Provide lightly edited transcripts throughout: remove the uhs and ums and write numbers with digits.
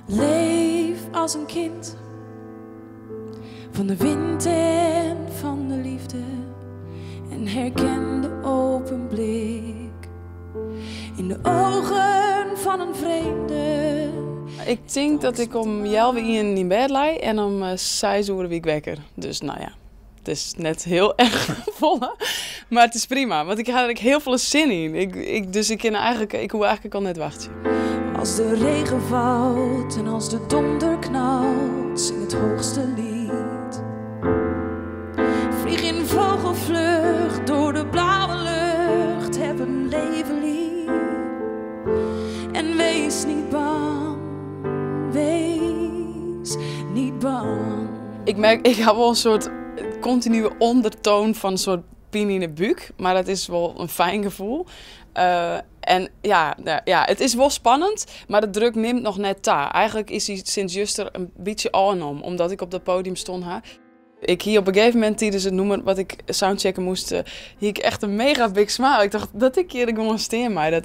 Leef als een kind van de wind en van de liefde en herken de open blik in de ogen van een vreemde. Ik tink dat ik om healwei ienen yn bêd lei en om 6 oere wie ik wekker. Dus no ja, it is net hiel erch folle. Mar it is prima, want ik ha der ek hiel folle sin yn. Dus ik kin eigentlik, ik hoech eigentlik al net wachtsjen. Als de regen valt en als de donder knalt, zing het hoogste lied. Vlieg in vogelvlucht door de blauwe lucht, heb een leven lief. En wees niet bang, wees niet bang. Ik merk, ik ha wol in soart kontinue ûndertoan fan in soart pine yn 'e búk, mar dat is wol in fijn gefoel. En ja, no ja, it is wol spannend, mar de druk nimt noch net ta. Eigentlik is dy sûnt juster in bytsje ôfnommen, omdat ik op dat poadium stien ha. Ik hie op in gegeven momint tidens it nûmer wat ik soundchecke moast, hie ik echt in mega big smile. Ik tocht dat ik hjir gewoan stean mei,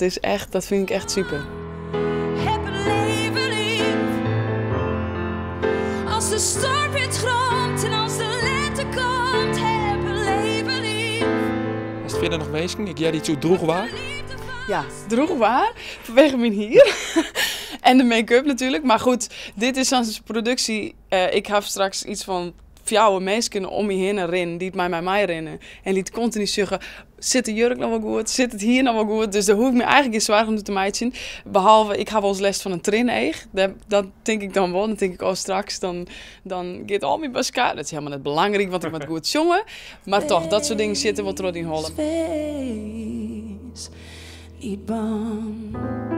dat fyn ik echt super. Heb een leven lief. Als de stormwind gromt en als de lente komt, heb een leven lief. Is it fierder noch minsken? Ik hear yts oer drûch waar. Ja, drûch waar, fanwege myn hier. En de make-up natuerlik. Mar goed, dit is sa'n produksje. Ik ha straks yts fan fjouwer minsken om my hinne rinnen, dy't mei my meirinne. En dy't kontinu sjogge: sit de jurk noch wol goed, sit it hier noch wol goed? Dus dêr hoech ik my eigentlik gjin soargen oer te meitsjen. Behalve, ik ha wolris lêst fan in trieneach. Dat tink ik dan wol. Dan tink ik, oh straks, dan giet al myn mascara. Dat is hielendal net belangryk, want ik moat goed sjonge. Mar dochs, dat soart dingen sitte wol troch dyn holle. Wees niet bang.